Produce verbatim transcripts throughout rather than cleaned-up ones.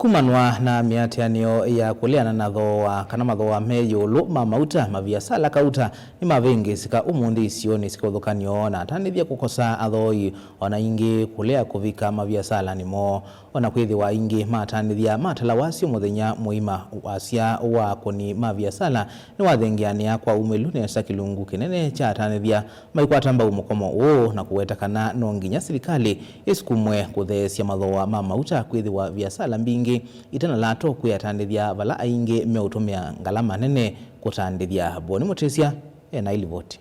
Kumanwa na mĩatĩanĩo ya kũleana na thooa kana mathooa me ĩũlũ ma mauta, maviasala kauta nĩmavĩngĩĩsĩka ũmũnthĩ isionĩ syĩ kĩvathũkany'o na atanĩthya kũkosa athooi, o na ĩngĩ kũlea kũvika maviasalanĩ moo. O na kwĩthĩwa aingĩ ma atanĩthya matala wasyo mũthenya mũima, wasya wa akũni ma viasala nĩwathengeanĩa kwa umĩlu nesa kĩlungu kĩnene kya atanĩthya maikwata mbau mũkomo ũũ na kũweta kana no nginya silikalĩ ĩsukumwe kũtheesya mathooa ma mauta, kwĩthĩwa viasala mbingĩ itanalato kwĩ atanĩthya vala aingĩ meũtũmĩa ngalama nene kũtandĩthya. Boni Mũtĩsya e na ĩlivoti.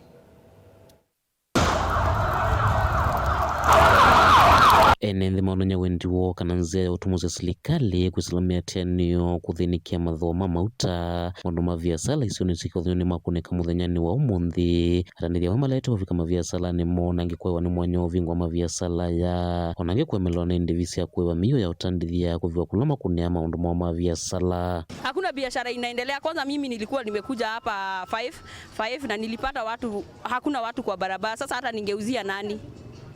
Ene nthĩ maonany'a wendi woo kana nzĩa ya ũtũmũsya silikalĩ kwĩsĩla mĩatĩanĩo kũthĩnĩkĩa mathooa ma mauta, maũndũ ma viasala isionĩ syĩ kĩvathũkany'o nĩmakũnĩka mũthenyanĩ wa ũmũnthĩ. Atanĩthya amwe malaete kũvika maviasalanĩ moo, na angĩ kũewa nĩ mwanya wa ũvingũa maviasala aya, o na angĩ kũemelwa nĩ ndĩvi sya kũĩva mĩio ya ũtandĩthya kũviwa kũla makũnĩaa maũndũ moo ma viasala. Hakuna biashara inaendelea. Kwanza mimi nilikuwa nimekuja hapa five, five na nilipata watu, hakuna watu kwa barabara. Sasa hata ningeuzia nani?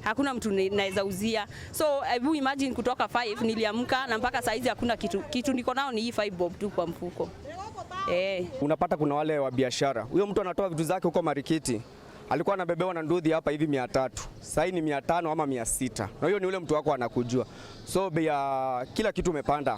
Hakuna mtu ni-, naweza uzia. So, hebu imagine kutoka five niliamka na mpaka saa hizi hakuna kitu. Kitu niko nao ni hii five bob tu kwa mfuko. Eh. Unapata kuna wale wa biashara. Huyo mtu anatoa vitu zake huko marikiti. Alikuwa anabebewa na nduthi hapa hivi mia tatu. Sasa hii ni mia tano ama mia sita. Na huyo ni ule mtu wako anakujua. So, bei ya kila kitu umepanda.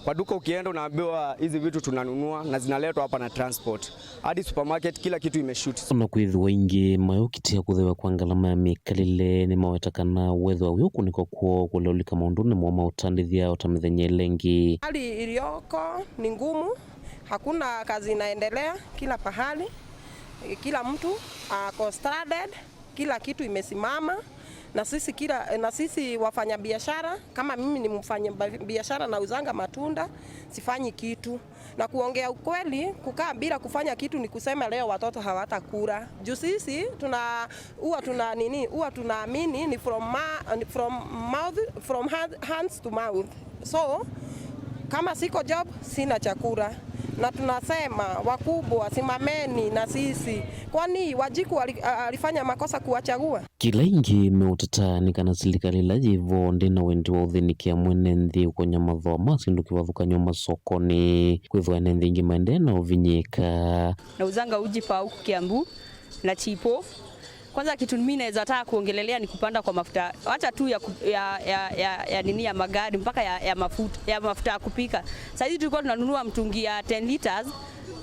Kwa duka ukienda unaambiwa hizi vitu tunanunua na zinaletwa hapa na transport. Hadi supermarket, kila kitu imeshoot. O na kwĩthĩwa aingĩ mayũkitĩa kũthewa kwa ngalama ya mĩkalĩle, nĩmaweta kana wethĩwa wĩ ũkũnĩko kwoo kũleũlika maũndũnĩ moo ma ũtandĩthya o ta mĩthenya ĩla ĩngĩ. Hali iliyoko ni ngumu, hakuna kazi inaendelea kila pahali, kila mtu ako stranded. Kila kitu imesimama, na sisi kila, na sisi wafanya biashara, kama mimi ni mfanya ba-, biashara, nauzanga matunda, sifanyi kitu. Na kuongea ukweli, kukaa bila kufanya kitu ni kusema leo watoto hawatakula. Juu sisi tuna, huwa tuna nini, huwa tunaamini ni from ma-, from mouth, from hand, hands to mouth. So, kama siko job, sina chakula. Na tunasema, wakubwa, simameni na sisi. Kwani Wanjiku ali-, a-, alifanya makosa kuwachagua? Kĩla ĩngĩ meũteta nĩ kana silikalĩ ĩla yĩ vo ndĩ na wendi wa ũthĩnĩkĩa mwene nthĩ ũkonya mathooa ma syĩndũ kĩvathũkany'o masokonĩ, kwĩthĩwa ene nthĩ aingĩ maendee na ũvinyĩĩka. Nauzanga uji pa huku Kiambu na chipo. Kwanza kitu mimi naweza taka kuongelelea ni kupanda kwa mafuta. Wacha tu ya ku-, ya, ya, ya, ya nini, ya magari, mpaka ya, ya mafuta, ya mafuta ya kupika. Saa hizi tulikuwa tunanunua mtungi ya ten liters,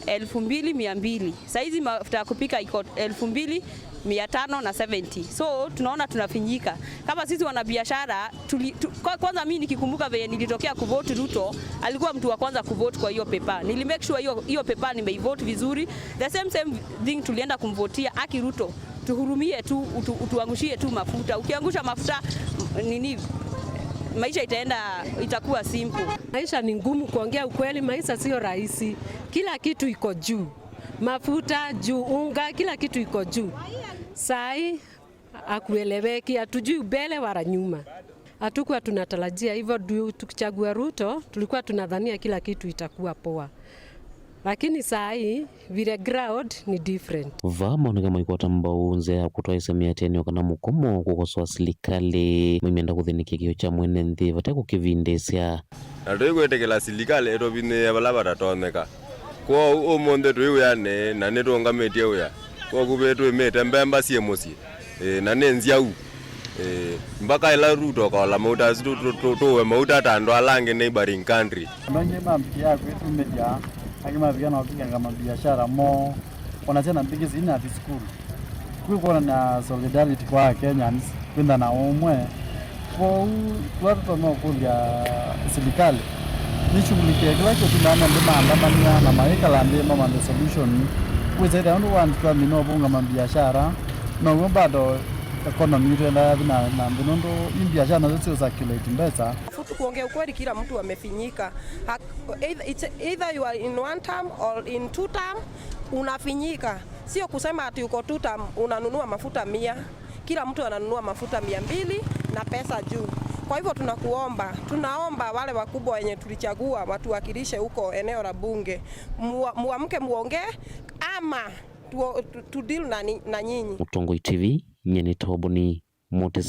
elfu mbili mia mbili. Saa hizi mafuta ya kupika iko elfu mbili mia tano na seventy. So, tunaona tunafinyika. Kama sisi wanabiashara, tuli-, tu-, kwa-, kwanza mimi nikikumbuka venye nilitokea kuvote Ruto, alikuwa mtu wa kwanza kuvote kwa hiyo paper. Nili make sure hiyo, hiyo paper nimeivote vizuri. The same, same thing tulienda kumvotia Aki Ruto. Tuhurumie tu, utu-, utuangushie tu mafuta. Ukiangusha mafuta, m-, nini, maisha itaenda, itakuwa simple. Maisha ni ngumu, kuongea ukweli, maisha sio rahisi. Kila kitu iko juu. Mafuta juu, unga, kila kitu iko juu. Saa hii hakueleweki, hatujui mbele wala nyuma. Hatukuwa tunatarajia hivyo, juu tukichagua Ruto, tulikuwa tunadhania kila kitu itakuwa poa. Lakini saa hii, vile ground ni different. Vaa maoneka maikwata mbau nzĩa ya kũtwaĩsya mĩatĩanĩo kana mũkomo kũkosoa silikalĩ, maimenda kũthĩnĩkĩa kĩo kya mwene nthĩ vate kũkĩvindĩsya. Na tũikwĩtĩkĩla silikalĩ ĩtũvinyĩĩe vala vatatonyeka. Kwoou ũmũnthĩ twĩ wĩanĩ na nĩtũũngamĩtye wĩa. Kwoou twĩmĩte mbemba syĩ mũsyĩ. Ĩĩ, na nĩ nzyaũ. Ĩĩ, mbaka ĩla Ruto ũkaola mauta asu tũ-, tũ-, tũ-, tũũe mauta ta andũ ala angĩ neighboring country. Andũ aingĩ mambĩĩa kwĩtumĩlya, angĩ mavika na kũvikanga mabiashara moo, ona syana mbingĩ sinathi sukulu. Kwĩ kwonany'a solidarity kwa Kenyans, kwĩtha na ũmwe. Kwoou, tũla tũtonya ũkũlya silikalĩ yĩshughulikie kĩla kĩtumaa andũ maandamania na mayĩkala nthĩ mamanthe solution. Wĩsa ĩthĩa nũndũ wa andũ twamina ũvũnga mabiashara, now'o bado economy yitũ ĩendaa yathi na, na nthĩ nũndũ i biashara nasyo siũ circulate mbesa. Futu kuongea ukweli, kila mtu amefinyika. Hak-, either, it's either you are in one term or in two term, unafinyika. Sio kusema ati uko two term, unanunua mafuta mia. Kila mtu ananunua mafuta mia mbili na pesa juu. Kwa hivyo tunakuomba, tunaomba wale wakubwa wenye tulichagua watuwakilishe huko eneo la bunge, mua-, muamke muongee ama tu, tu, tu deal na ni-, na nyinyi. Mũtongoi T V, nyie nĩ Toboni Mũtĩsya.